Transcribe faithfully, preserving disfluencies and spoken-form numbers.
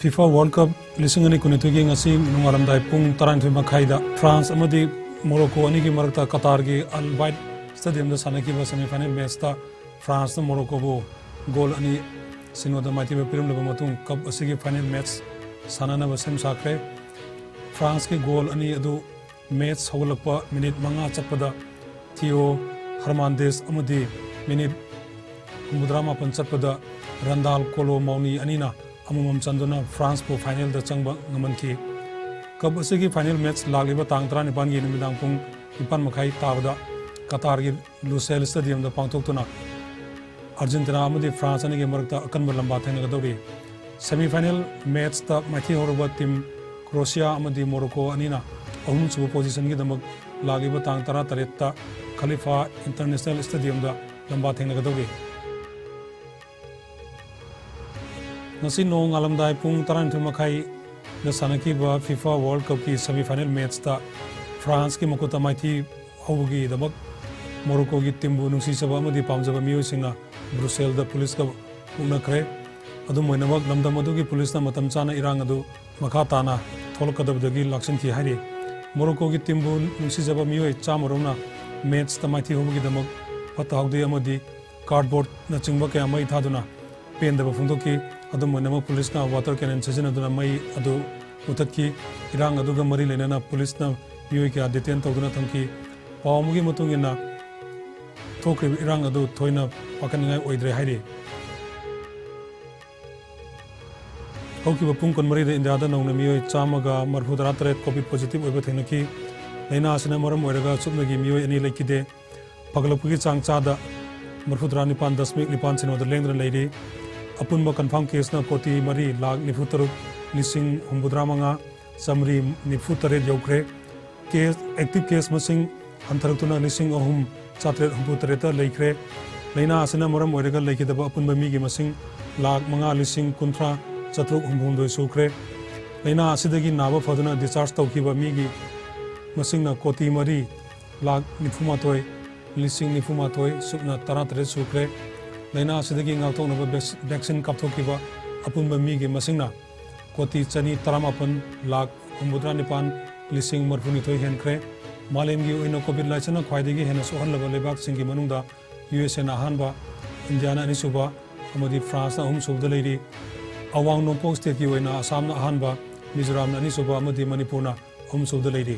FIFA World Cup ꯂꯤꯁꯤꯡ ꯑꯅꯤ ꯀꯨꯟꯅꯤꯊꯣꯏꯒꯤ ꯉꯁꯤ ꯅꯣꯡꯉꯥꯜꯂꯝꯗꯥꯏ ꯄꯨꯡ ꯇꯔꯥꯅꯤꯊꯣꯏ ꯃꯈꯥꯏꯗ ꯐ꯭ꯔꯥꯟꯁ ꯑꯃꯗꯤ ꯃꯣꯔꯣꯀꯣ ꯑꯅꯤꯒꯤ ꯃꯔꯛꯇ ꯀꯇꯥꯔꯒꯤ ꯑꯜ ꯕꯥꯏꯠ ꯁ꯭ꯇꯦꯗꯤꯌꯝꯗ ꯁꯥꯟꯅꯈꯤꯕ semi final matchꯇ ꯐ꯭ꯔꯥꯟꯁꯅ ꯃꯣꯔꯣꯀꯣꯕꯨ ꯒꯣꯜ ꯑꯅꯤ ꯁꯤꯅꯣꯗ ꯃꯥꯏꯊꯤꯕ ꯄꯤꯔꯝꯂꯕ ꯃꯇꯨꯡ ꯀꯞ ꯑꯁꯤꯒꯤ final match ꯁꯥꯟꯅꯅꯕ ꯁꯦꯝ ꯁꯥꯈ꯭ꯔꯦ꯫ ꯐ꯭ꯔꯥꯟꯁꯀꯤ ꯒꯣꯜ ꯑꯅꯤ ꯑꯗꯨ match ꯍꯧꯒꯠꯂꯛꯄ ꯃꯤꯅꯤꯠ ꯃꯉꯥ ꯆꯠꯄꯗ ꯊꯤꯌꯣ ꯍꯔꯃꯥꯟꯗꯦꯁ ꯑꯃꯗꯤ ꯃꯤꯅꯤꯠ ꯍꯨꯝꯐꯨꯇꯔꯥ ꯃꯥꯄꯟ ꯆꯠꯄꯗ ꯔꯟꯗꯥꯜ ꯀꯣꯂꯣ ꯃꯥꯎꯅꯤ ꯑꯅꯤꯅ ꯑꯃꯃꯝ ꯆꯟꯗꯨꯅ ꯐ꯭ꯔꯥꯟꯁꯄꯨ finalꯗ ꯆꯪꯕ ꯉꯝꯍꯟꯈꯤ꯫ ꯀꯞ ꯑꯁꯤꯒꯤ final match ꯂꯥꯛꯂꯤꯕ ꯇꯥꯡ ꯇꯔꯥꯅꯤꯄꯥꯟꯒꯤ ꯅꯨꯃꯤꯗꯥꯡ ꯄꯨꯡ ꯅꯤꯄꯥꯟ ꯃꯈꯥꯏ ꯇꯥꯕꯗ ꯀꯇꯥꯔꯒꯤ ꯂꯨꯁꯦꯜ ꯁ꯭ꯇꯦꯗꯤꯌꯝꯗ ꯄꯥꯡꯊꯣꯛꯇꯨꯅ ꯑꯥꯔꯖꯦꯟꯇꯤꯅꯥ ꯑꯃꯗꯤ ꯐ꯭ꯔꯥꯟꯁ ꯑꯅꯤꯒꯤ ꯃꯔꯛꯇ ꯑꯀꯟꯕ ꯂꯝꯕꯥ ꯊꯦꯡꯅꯒꯗꯧꯔꯤ꯫ Semi final matchꯇ ꯃꯥꯏꯊꯤꯍꯧꯔꯕ team ꯀ꯭ꯔꯣꯁꯤꯌꯥ ꯑꯃꯗꯤ ꯃꯣꯔꯣꯀꯣ ꯑꯅꯤꯅ ꯑꯍꯨꯝꯁꯨꯕ positionꯒꯤꯗꯃꯛ ꯂꯥꯛꯂꯤꯕ ꯇꯥꯡ ꯇꯔꯥꯇꯔꯦꯠꯇ ꯈꯂꯤꯐꯥ International Stadiumꯗ ꯂꯝꯕꯥ ꯊꯦꯡꯅꯒꯗꯧꯔꯤ꯫ ꯉꯁꯤ ꯅꯣꯡꯉꯥꯜꯂꯝꯗꯥꯏ ꯄꯨꯡ ꯇꯔꯥꯅꯤꯊꯣꯏ ꯃꯈꯥꯏꯗ ꯁꯥꯟꯅꯈꯤꯕ FIFA World Cupꯀꯤ semi final matchꯇ ꯐ꯭ꯔꯥꯟꯁꯀꯤ ꯃꯈꯨꯠꯇ ꯃꯥꯏꯊꯤ ꯍꯧꯕꯒꯤꯗꯃꯛ ꯃꯣꯔꯣꯀꯣꯒꯤ teamꯕꯨ ꯅꯨꯡꯁꯤꯖꯕ ꯑꯃꯗꯤ ꯄꯥꯝꯖꯕ ꯃꯤꯑꯣꯏꯁꯤꯡꯅ ꯕ꯭ꯔꯨꯁꯦꯜꯗ ꯄꯨꯂꯤꯁꯀ ꯃꯨꯛꯅꯈ꯭ꯔꯦ꯫ ꯑꯗꯨꯝ ꯑꯣꯏꯅꯃꯛ, ꯂꯝꯗꯝ ꯑꯗꯨꯒꯤ ꯄꯨꯂꯤꯁꯅ ꯃꯇꯝ ꯆꯥꯅ ꯏꯔꯥꯡ ꯑꯗꯨ ꯃꯈꯥ ꯇꯥꯅ ꯊꯣꯛꯂꯛꯀꯗꯕꯗꯒꯤ ꯂꯥꯛꯁꯤꯟꯈꯤ ꯍꯥꯏꯔꯤ꯫ ꯃꯣꯔꯣꯀꯣꯒꯤ teamꯕꯨ ꯅꯨꯡꯁꯤꯖꯕ ꯃꯤꯑꯣꯏ ꯆꯥꯝꯃ ꯔꯣꯝꯅ matchꯇ ꯃꯥꯏꯊꯤ ꯍꯧꯕꯒꯤꯗꯃꯛ ꯐꯠꯇ ꯍꯥꯎꯗꯤ ꯑꯃꯗꯤ cardboardꯅꯆꯤꯡꯕ ꯀꯌꯥ ꯃꯩ ꯊꯥꯗꯨꯅ ꯄꯦꯟꯗꯕ ꯐꯣꯡꯗꯣꯛꯈꯤ꯫ ꯑꯗꯨꯝ ꯑꯣꯏꯅꯃꯛ, ꯄꯨꯂꯤꯁꯅ water cannon ꯁꯤꯖꯤꯟꯅꯗꯨꯅ ꯃꯩ ꯑꯗꯨ ꯃꯨꯊꯠꯈꯤ꯫ ꯏꯔꯥꯡ ꯑꯗꯨꯒ ꯃꯔꯤ ꯂꯩꯅꯅ ꯄꯨꯂꯤꯁꯅ ꯃꯤꯑꯣꯏ ꯀꯌꯥ detain ꯇꯧꯗꯨꯅ ꯊꯝꯈꯤ꯫ ꯄꯥꯎ ꯑꯃꯒꯤ ꯃꯇꯨꯡ ꯏꯟꯅ, ꯊꯣꯛꯈ꯭ꯔꯤꯕ ꯏꯔꯥꯡ ꯑꯗꯨ ꯊꯣꯏꯅ ꯄꯥꯈꯠꯅꯤꯡꯉꯥꯏ ꯑꯣꯏꯗ꯭ꯔꯦ ꯍꯥꯏꯔꯤ꯫ ꯍꯧꯈꯤꯕ ꯄꯨꯡ ꯀꯨꯟꯃꯔꯤꯗ ꯏꯟꯗꯤꯌꯥꯗ ꯅꯧꯅ ꯃꯤꯑꯣꯏ ꯆꯥꯝꯃꯒ ꯃꯔꯤꯐꯨꯇꯔꯥ ꯇꯔꯦꯠ COVID positive ꯑꯣꯏꯕ ꯊꯦꯡꯅꯈꯤ꯫ ꯂꯥꯏꯅꯥ ꯑꯁꯤꯅ ꯃꯔꯝ ꯑꯣꯏꯔꯒ ꯁꯨꯞꯅꯒꯤ ꯃꯤꯑꯣꯏ ꯑꯅꯤ ꯂꯩꯈꯤꯗꯦ꯫ ꯐꯒꯠꯂꯛꯄꯒꯤ ꯆꯥꯡ ꯆꯥꯗ ꯃꯔꯤꯐꯨꯇꯔꯥ ꯅꯤꯄꯥꯟ ꯗꯁꯃꯤꯛ ꯅꯤꯄꯥꯟ ꯁꯤꯅꯣꯗ ꯂꯦꯡꯗꯅ ꯂꯩꯔꯤ꯫ ꯑꯄꯨꯟꯕ confirm caseꯅ ꯀꯣꯇꯤ ꯃꯔꯤ ꯂꯥꯈ ꯅꯤꯐꯨꯇꯔꯨꯛ ꯂꯤꯁꯤꯡ ꯍꯨꯝꯐꯨꯇꯔꯥ ꯃꯉꯥ ꯆꯥꯃꯔꯤ ꯅꯤꯐꯨꯇꯔꯦꯠ ꯌꯧꯈ꯭ꯔꯦ꯫ Case, active case ꯃꯁꯤꯡ ꯍꯟꯊꯔꯛꯇꯨꯅ ꯂꯤꯁꯤꯡ ꯑꯍꯨꯝ ꯆꯥꯇ꯭ꯔꯦꯠ ꯍꯨꯝꯐꯨꯇꯔꯦꯠꯇ ꯂꯩꯈ꯭ꯔꯦ꯫ ꯂꯥꯏꯅꯥ ꯑꯁꯤꯅ ꯃꯔꯝ ꯑꯣꯏꯔꯒ ꯂꯩꯈꯤꯗꯕ ꯑꯄꯨꯟꯕ ꯃꯤꯒꯤ ꯃꯁꯤꯡ ꯂꯥꯈ ꯃꯉꯥ ꯂꯤꯁꯤꯡ ꯀꯨꯟꯊ꯭ꯔꯥ ꯆꯥꯇ꯭ꯔꯨꯛ ꯍꯨꯝꯐꯨꯍꯨꯝꯗꯣꯏ ꯁꯨꯈ꯭ꯔꯦ꯫ ꯂꯥꯏꯅꯥ ꯑꯁꯤꯗꯒꯤ ꯅꯥꯕ ꯐꯗꯨꯅ discharge ꯇꯧꯈꯤꯕ ꯃꯤꯒꯤ ꯃꯁꯤꯡꯅ ꯀꯣꯇꯤ ꯃꯔꯤ ꯂꯥꯈ ꯅꯤꯐꯨꯃꯥꯊꯣꯏ ꯂꯤꯁꯤꯡ ꯅꯤꯐꯨꯃꯥꯊꯣꯏ ꯁꯨꯞꯅ ꯇꯔꯥꯇꯔꯦꯠ ꯁꯨꯈ꯭ꯔꯦ꯫ ꯂꯥꯏꯅꯥ ꯑꯁꯤꯗꯒꯤ ꯉꯥꯛꯊꯣꯛꯅꯕ vac-, vaccine ꯀꯥꯞꯊꯣꯛꯈꯤꯕ ꯑꯄꯨꯟꯕ ꯃꯤꯒꯤ ꯃꯁꯤꯡꯅ ꯀꯣꯇꯤ ꯆꯅꯤ ꯇꯔꯥꯃꯥꯄꯟ ꯂꯥꯈ ꯍꯨꯝꯐꯨꯇꯔꯥ ꯅꯤꯄꯥꯟ ꯂꯤꯁꯤꯡ ꯃꯔꯤꯐꯨꯅꯤꯊꯣꯏ ꯍꯦꯟꯈ꯭ꯔꯦ꯫ ꯃꯥꯂꯦꯝꯒꯤ ꯑꯣꯏꯅ ꯀꯣꯚꯤꯗ ꯂꯥꯏꯆꯠꯅ ꯈ꯭ꯋꯥꯏꯗꯒꯤ ꯍꯦꯟꯅ ꯁꯣꯛꯍꯜꯂꯕ ꯂꯩꯕꯥꯛꯁꯤꯡꯒꯤ ꯃꯅꯨꯡꯗ ꯌꯨ ꯑꯦꯁ ꯑꯦꯅ ꯑꯍꯥꯟꯕ, ꯏꯟꯗꯤꯌꯥꯅ ꯑꯅꯤꯁꯨꯕ ꯑꯃꯗꯤ ꯐ꯭ꯔꯥꯟꯁꯅ ꯑꯍꯨꯝꯁꯨꯕꯗ ꯂꯩꯔꯤ꯫ ꯑꯋꯥꯡ ꯅꯣꯡꯄꯣꯛ ꯁ꯭ꯇꯦꯠꯀꯤ ꯑꯣꯏꯅ ꯑꯁꯥꯝꯅ ꯑꯍꯥꯟꯕ, ꯃꯤꯖꯣꯔꯥꯝꯅ ꯑꯅꯤꯁꯨꯕ ꯑꯃꯗꯤ ꯃꯅꯤꯄꯨꯔꯅ ꯑꯍꯨꯝꯁꯨꯕꯗ ꯂꯩꯔꯤ꯫